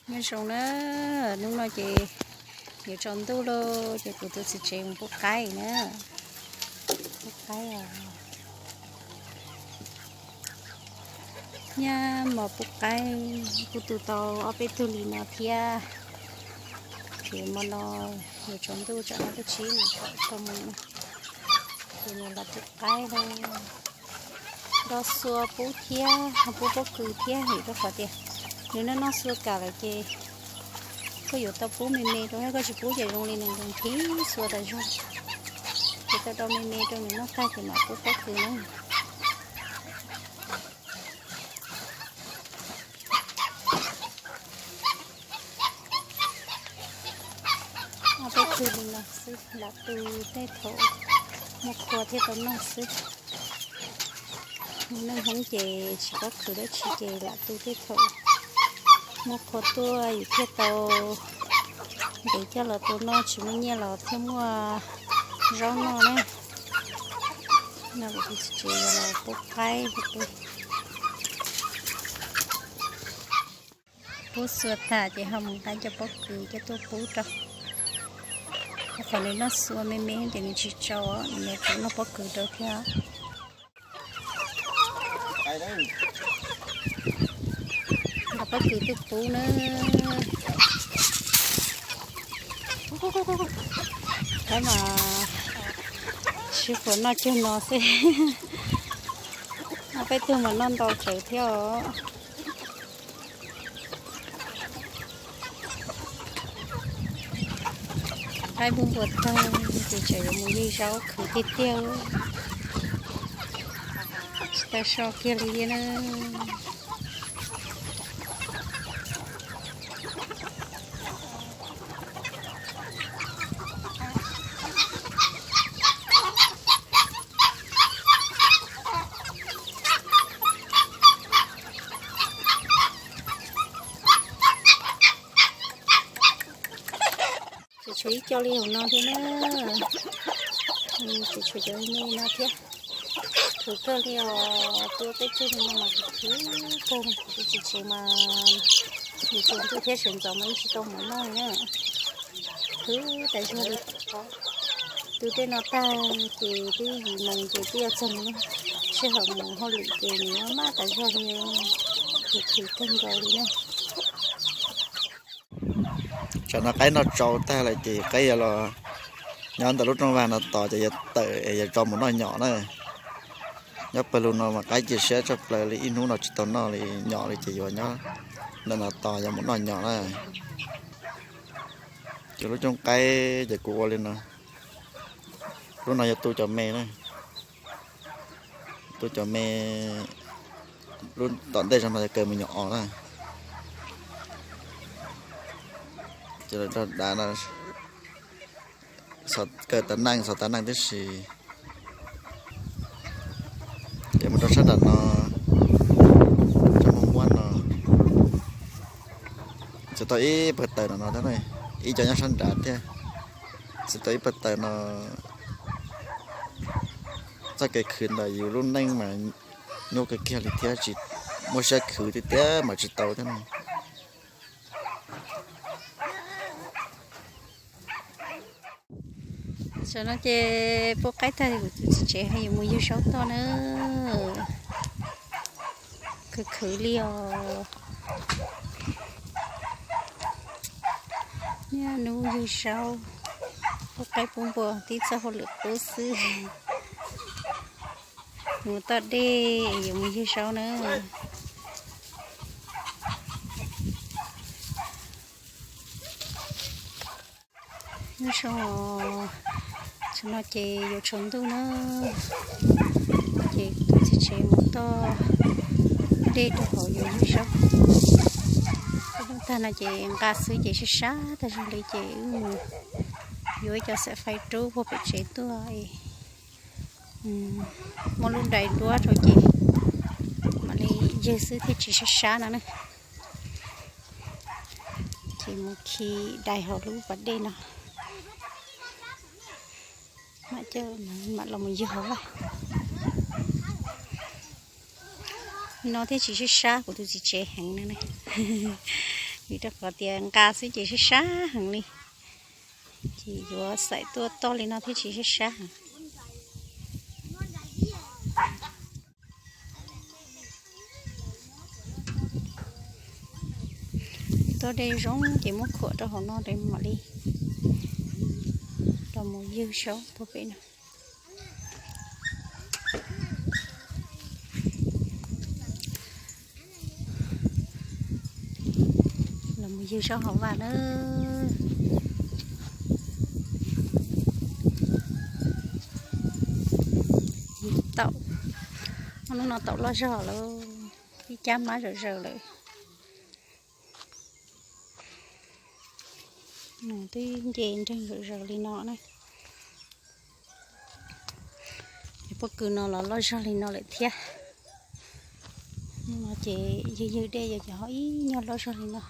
Nyob zoo na, hnub no ces yuav tsaus ntuj lawm ces kuv tus txiv tsev mus pub qaib na. Pub qaib os. Nyab mos pub qaib, kuj tu tau ob peb tug li no thiab. Ces hmo no yuav tsaus ntuj tsam no twb tsib mus tau mus. Ces nws los pub qaib lawm. Nrog xua pub thiab, pub pob kws thiab vim rau qhov tias nws noj noj xua kam lawm ces koj yuav tau pub me me rau, yog koj tsis pub ces zoo li nws nqhis xua tas zog. Ces tau rau me me rau nws noj tag ces mam pub pob kws na. Ob peb tug li no xwb, lam tu tej thaum muaj qhua thiaj tau noj xwb. Neej Hmoob ces tsis paub khwv dab tsi ces lam tu tej thaum muaj qhua tuaj yus thiaj tau ntev coj los tua noj, tsis muaj nyiaj los thiaj muaj zaub noj na. No kuv tus txiv tsev los pub qaib, pub xua tas ces ho mus nqa cov pob kws coj tuaj pub rau. Rau qhov nws noj xua me me ces nws tsis tsaus, nws yuav tsum noj pob kws rau thiab. Nqa pob kws tuaj pub na. Qaib mas sib puas noj cuag no xwb. Ob peb tug mas noj ntau tsawv thiab os. Qaib npua npua tag ces tseem yuav mus yug zaub khwv tiag tiag, tsis tau so kiag li thiab na. Ces tshuav ib co li hauv no thiab na. Ces tshuav cov me no thiab. Khwv kawg li os, tua peb tug li no mas khwv kawg, kuv tus txiv tsev mas nws tsaus ntuj thiab sawv ntxov mas yeej tsis tau mov noj na. Khwv tas zog li. Tu tej no tag ces twb yim moos ces twb yuav txog sij hawm mus hauj lwm ces nws maj tas zog li, khwv khwv kawg nkaus li na. Tsam no qaib noj tsau tag lawm ces qaib yuav los nyob ntawm lub rooj vag no tos ces yuav tawm es yuav tso mus noj nyom na. Nyob pawg lug no mas qaib cia siab tshaj plaws li, ib hnub no tsis tau noj li nyom li ces yuav nyob ntawm no tos yuav mus noj nyom na. Ces lub cooj qaib ces kuv ua li no. Lub no yuav tu cov me na. Tu cov me, lub tom ntej zog no yog kaw me nyuam os na. Ces lawv rau dav no, kaw tas neej, xov tas neej tib si. Ces mus rau sab nram no, rau muaj muab no, txiav tau ib pawg taws no no thiab, ib co nyob sab nrad thiab. Txiav tau ib pawg taws no. Txoj kev khwv ntawm yus lub neej mas nyuaj kawg kiag li thiab, tsis muaj siab khwv tiag tiag mas tsis tau thiab na. Tam no ces pub qaib tag kuv tus txiv tsev ho yuav mus yug zaub toj na. Khwv khwv li os. Niaj hnub yug zaub, pub qaib pub npua tib txoj hauj lwm qub xwb. Mus toj dej yuav mus yug zaub na. Nyob zoo, tam no ces yuav tsaus ntuj na, ces tus txiv tsev mus toj dej rau hauv yuav yug zaub. Hnub tag no ces nqa xwb ces sab sab tag zog li ces wb mus yuav ib co xaim faib rub puag pem tsev tuaj, muab lub dais duab rau ces mam li yug xwb thiaj tsis sab sab no na. Ces mus khi dais hauv lub pas dej no, mam coj mam los mus yug hauv vaj. No thiaj tsis sab sab kuv tus txiv tsev heev no ne. Vim rau qhov tias nqa xwb ces sab sab heev li, ces yuav xaim tuaj toj li no thiaj tsis sab sab heev. Tuaj dej zoo ces muab khuam rau hauv no mam li los mus ywg saub puag pem no. Los mus ywg saub hauv vaj na. Taum, hnub no taum loj zog lawm, ib cab mab zawm zaws lawm. Nws twb nce nreeg zawm zaws li no na. Pob kws no los loj zog li no lawm thiab. Hnub no ces ywg ywg dej yog cov ho ib nyuag loj zog li no.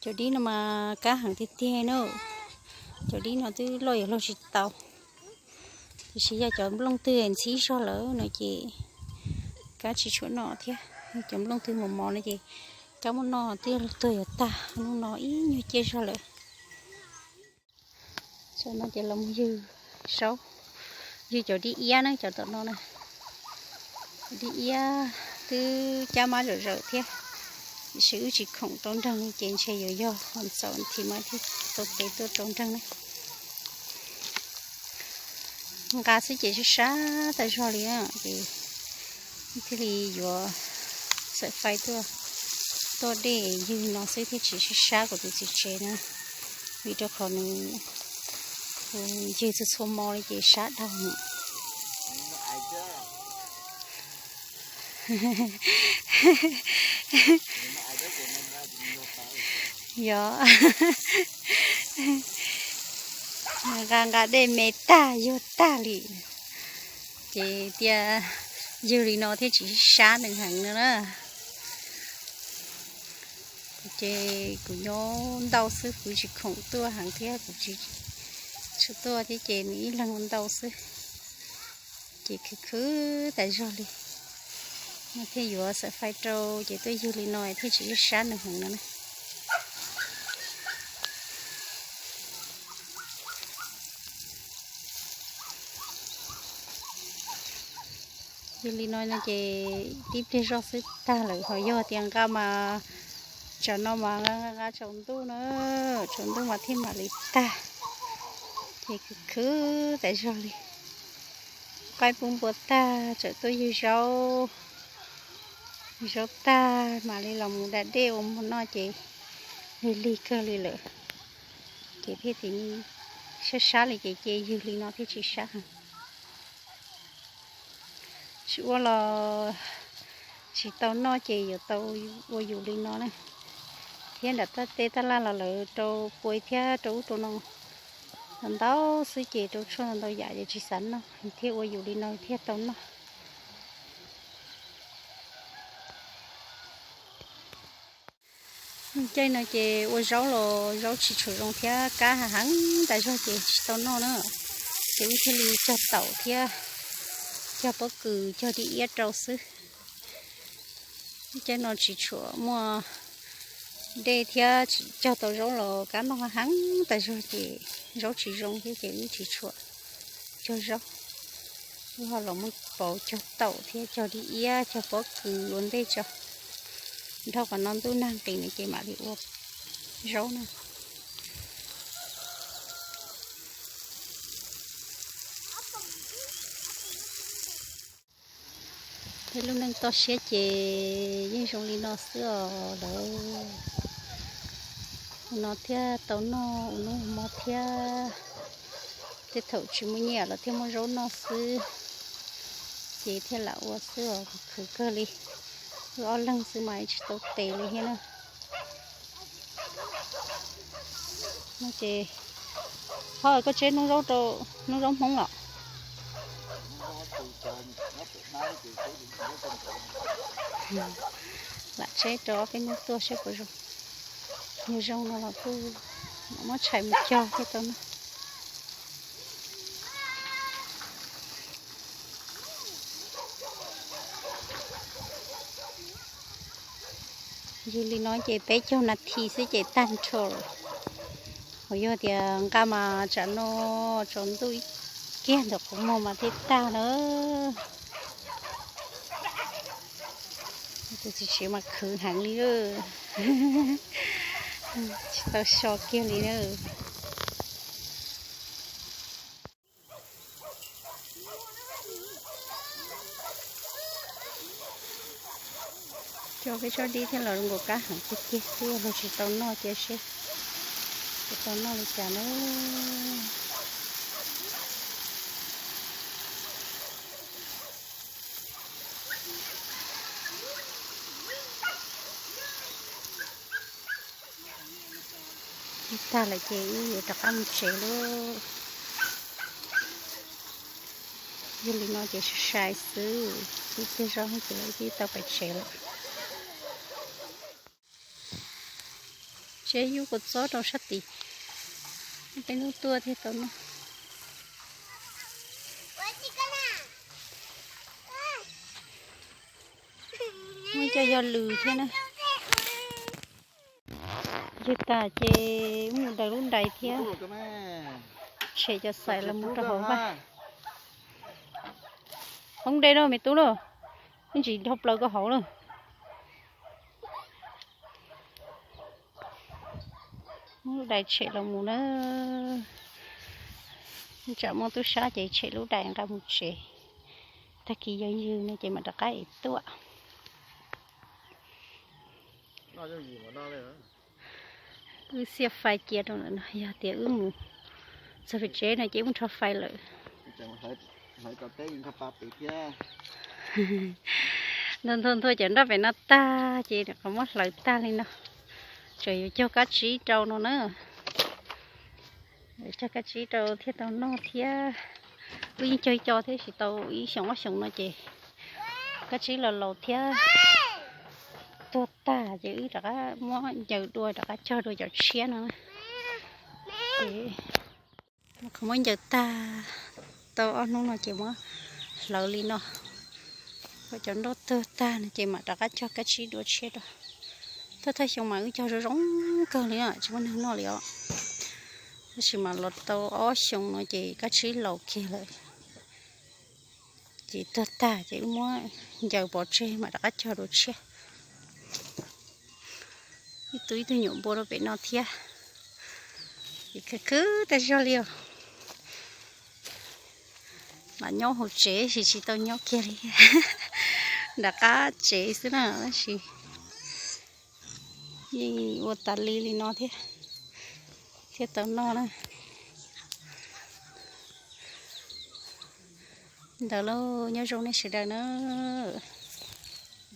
Cov dib no mas kab heev tiag tiag na. Cov dib no twb loj yuav luag tsis tau, tiam sis yog cov nplooj twg ntxhib zog lawm no ces kab tsis tshua noj thiab. Cov nplooj twg mos mos no ces kab muab noj twb luag tuag yuav tag. Hnub no ib nyuag ciaj zog lawm. Tam no ces los mus ywg saub, ywg cov dib iab na, cov tom no na. Dib iab twb cab mab zawm zaws thiab, tiam sis wb tsis khoom rau nreeg ces ntshe yuav yog hos ntxaum thiv mas thiaj tau tev tuaj rau nreeg na. Nqa xwb ces sab sab tas zog li na, ces thiaj li yuav xaim fais tuaj, tuaj dej ywg no xwb thiaj tsis sab sab kuv tus txiv tsev na. Vim rau qhov nws, kuv ywg txhua txhua hmo li ces sab dhau. Yog nqa nqa dej me tag yuag tag li, ces thiaj ywg li no thiaj tsis sab nws heev no na. Ces kuv nyob ntau xwb, kuv tsis khoom tuaj heev thiab, kuv tsis tshua tuaj thiab ces nws ib leeg ua ntau xwb, ces khwv khwv tas zog li. No thiaj yuav xaim fais rau ces tuaj ywg li no thiaj tsis sab nws heev no na. Ywg li no ces tib pliag zoj xwb tag lawm, ho yog tias nqa mas tsam no mas nqa nqa tsaus ntuj na, tsaus ntuj mas thiaj mam li tag. Ces khwv khwv tas zog li, qaib pub npua tag txawm tuaj ywg zaub, ywg zaub tag mam li los mus da dej ua mov noj ces lig lig kawg li lawm. Ces thiaj tsis sab sab li ces cia ywg li no thiaj tsis sab heev. Tsis ua los tsis tau noj ces yuav tau ua yus li no na. Thiab nram tej taj laj los lawv rau pua thiab rau ub rau no ntau xwb ces rau tshuaj ntau yam ces tsis xav noj, thiaj ua yus li no thiaj tau noj. Caij no ces ua zaub los zaub tsis tshua zoo thiab kab heev tas zog ces tsis tau noj na. Ces wb thiaj li cog taum thiab cog pob kws cog dib iab rau xwb. Caij no tsis tshua muaj dej thiab tsis cog tau zaub los kab noj heev tas zog ces zaub tsis zoo thiab ces wb tsis tshua cog zaub. Wb ho los muab pauv cog taum thiab cog dib iab cog pob kws ua ntej tso, nrog qhov no ntuj nag nqis no ces mam li ua zaub na. Tej lub neej toj siab ces yeej zoo li no xwb os lawv. Ua no thiaj tau noj, ua hnub ua hmo thiab. Tej thaum tsis muaj nyiaj los thiaj muaj zaub noj xwb, ces thiaj lam ua xwb os, khwv kawg li. Wb ob leeg xwb mas tsis tau tes li thiab na. No ces, ho koj tseb hnub zaub rau, hnub zaub Hmoob los? Lam tseb rau ob peb hnub tuaj saib puas zoo. Yog zoo no los kuj muab tshais mus cog thiaj tau noj. Yog li no ces peb caug nas this xwb ces tag nrho lawm. Hos yog tias nqa mas tsam no tsaus ntuj ib kiag ntawm qhov muag mas thiaj tag na. Tus txiv tsev mas khwv heev li, tsis tau so kiag li na. Coj peb tsob dib thiab los zoo nkaus kab heev tiag tiag, twb yog luag tsis tau noj cia seb puas tau noj li cas na. Ib tag lawm ces wb yuav rov qab mus tsev lauj. Yog li no ces sai sai xwb, ib pliag zog ces wb twb tau pais tsev lawm. Tsev yub kua txob rau sab tid, peb hnub tuaj thiaj tau noj. Muaj cov yog lws thiab na. Yog tas ces mus daws lub dais thiab, tshem cov xais los mus rau hauv vaj. Hoob de lauj me tub lauj, ib ntsis dhau plaws koj hauv lauj. Muab lub dais tshem los mus na. Tsam muaj tub sab ces tshem lub dais nqa mus tsev. Tag kis yog ywg no ces mam rov qab es tuaj. Wb xiaj fais cia rau ntawm no, yog tias wb mus txog pem tsev no ces wb mus rho fais lawm. Nthua nthua nthua cov nroj pem no tag ces qhov muab hlawv tag li no. Tseem yuav cog kab tsib rau no na. Cog kab tsib rau thiaj tau noj thiab. Wb yeej cog ib co thiab, tsis tau ib xyoos ob xyoos no ces kab tsib los laus thiab tuag tag ces wb rov qab muab ncaws dua rov qab cog dua cov tshiab no. Ces qhov muab ncaws tag tau ob hnub no ces muab hlawv li no, kom cov nroj tuag tag no ces mam rov qab cog kab tsib dua tshiab rau. Thawj thawj xyoo mas wb cog zoo zoo kawg li, tsis muaj neeg noj li os. Tab sis mas los tau ob xyoos no ces kab tsib laus kiag lawm, ces tuag tag ces wb muab ncaws pov tseg mam rov qab cog dua tshiab. Ib tug ib tug nyuam npua rau pem no thiab. Ces khwv khwv tag zog li os. Mas nyob hauv tsev sis tsis tau nyob kiag li, nram qab tsev xwb na, tab sis yeej ua tas li li no thiab, thiaj tau noj na. Ntawd lauj, nyob zoo nej sawv daws na.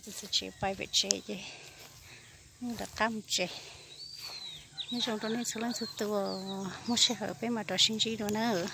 Txiv tsev pais pem tsev ces rov qab mus tsev. Nyob zoo rau nej txhua leej txhua tus, muaj sij hawm peb mam rov sib ntsib dua nawb.